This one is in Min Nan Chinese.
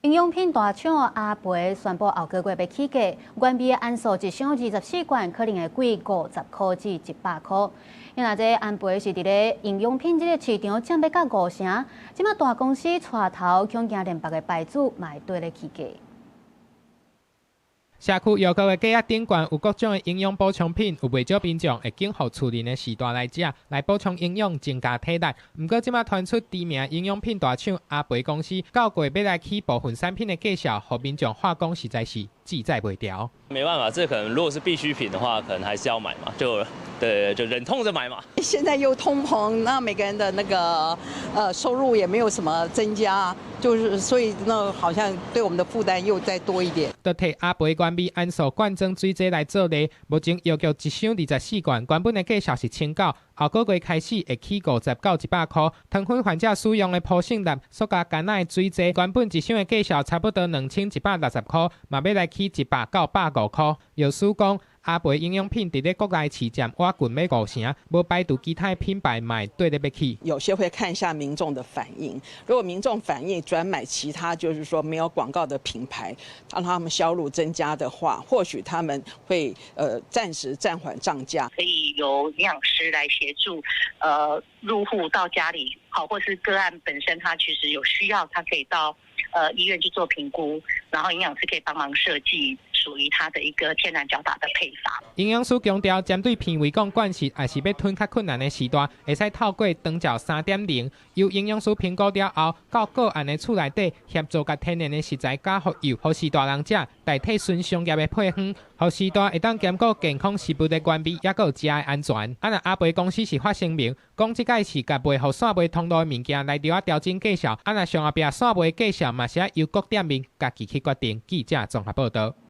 營養品大廠阿培宣布後個月欲起價，原味的安素一箱24罐可能會貴50箍至100箍。因為這安培是佇咧營養品這个市場佔欲到五成，這馬大公司帶頭恐驚連別个牌子嘛會綴咧起價。社區藥局的架仔頂懸有各種的營養補充品，有袂少民眾會揀予厝內的序大來食，來補充營養，增加體力。毋過這馬傳出知名營養品大廠阿培公司，到月欲來起部分產品的價數，予民眾喊講實在是志在袂牢。沒辦法，這可能如果是必需品的話，可能還是要買嘛，就對，就忍痛着買嘛。現在又通膨，那每個人的那個收入也沒有什麼增加，就是所以那好像對我們的負擔又再多一點。就提阿培原味安素罐裝水劑來做例，目前藥局一箱24罐，原本的價數是1009，後個月開始會起50到100箍。糖分患者使用的普勝鈉塑膠罐仔的水劑，原本一箱的價數差不多2160箍，嘛欲來起100到150箍。藥師講，阿培營養品佇咧國內市佔倚近欲五成，無排除其他品牌嘛會綴咧欲起。有些會看一下民眾的反應，如果民眾反應轉買其他，就是說沒有廣告的品牌，讓他們銷路增加的話，或許他們會暫時暫緩漲價。可以由營養師來協助，入戶到家裡，好，或是個案本身他其實有需要，他可以到醫院去做評估，然後營養師可以幫忙設計屬於他的一個天然攪打的配方。營養師強調，針對鼻胃管灌食，抑是欲吞較困難的序大，會使透過長照3.0，由營養師評估了後，到個案的厝內底協助共天然的食材加予油，予序大人食，代替純商業的配方，予序大會當兼顧健康食物的原味，抑閣有食的安全。啊，若阿培公司是發聲明，講這擺是共賣予線賣通路的物件來著愛調整價數，啊，若上後壁線賣價數嘛是愛由各店面家己去決定。記者綜合報導。